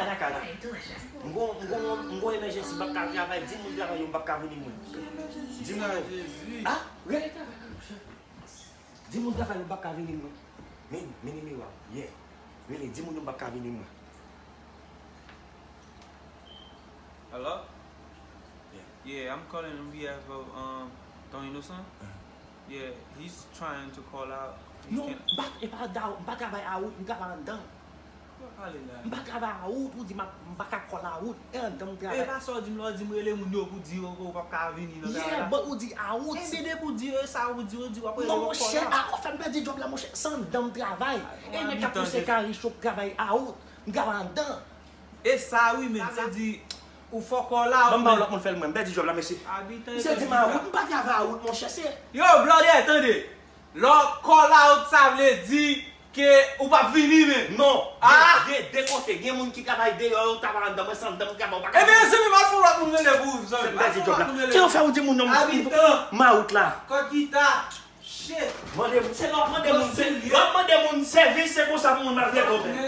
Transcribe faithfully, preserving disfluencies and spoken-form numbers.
Kaka la. M gon, m gon, m gon emèjensi, m p ap ka travay. Di moun travay yo m p ap ka vini mwen. Di moun yo. Ah, rele travay la, monchè. Di moun travay yo m p ap ka vini mwen. Men, men nimewo a. Yeah. Rele, di moun yo m p ap ka vini mwen. Hello? Yeah. Yeah, I'm calling on behalf of um, Ton Innocent. Uh-huh. Yeah, he's trying to call out. Non, m pa, e pa da, m pa travay a wout, m travay anndan. Ou pa pale la. M pa travay a wout, ou di m ap- m pa ka call a wout, e anndan m E travay. pa sa w di m la, w di m rele moun yo pou di yo ke w p ap ka vini nan travay Yeah, la. But ou di a wout. Ebyen depi w di yo, e sa ou di, ou di w ap rele Non, yo monchè, call out. A, ou fè m pèdi djòb la, monchè, se anndan m travay. E nèg k ap pouse kari cho k travay a wout, m travay anndan. E sa wi, men, se di, ou fò call out. Ban m ba w lòt moun fè l mwen, m pèdi djòb la, mesye. Abitan Misye di m a wout, m pa travay a wout, monchè, se. Yo, blòdè, tande. Lè w call out, sa vle di ke ou p ap vini menm. Non. Ah! Gen, gen de kote. Gen moun ki travay deyò, yo travay anndan, mwen se anndan m travay, ou pa ka. Ebyen, se menm al fè lòt moun rele pou ou, zanmi. Se m pèdi djòb la. Ti yo fè ou di moun non, Abitan. M a wout la. Kòd gita. Shit. Mande moun, se lè w ap mande moun. Konsilye. Lè w ap mande moun sèvis, se konsa pou moun maltrete w.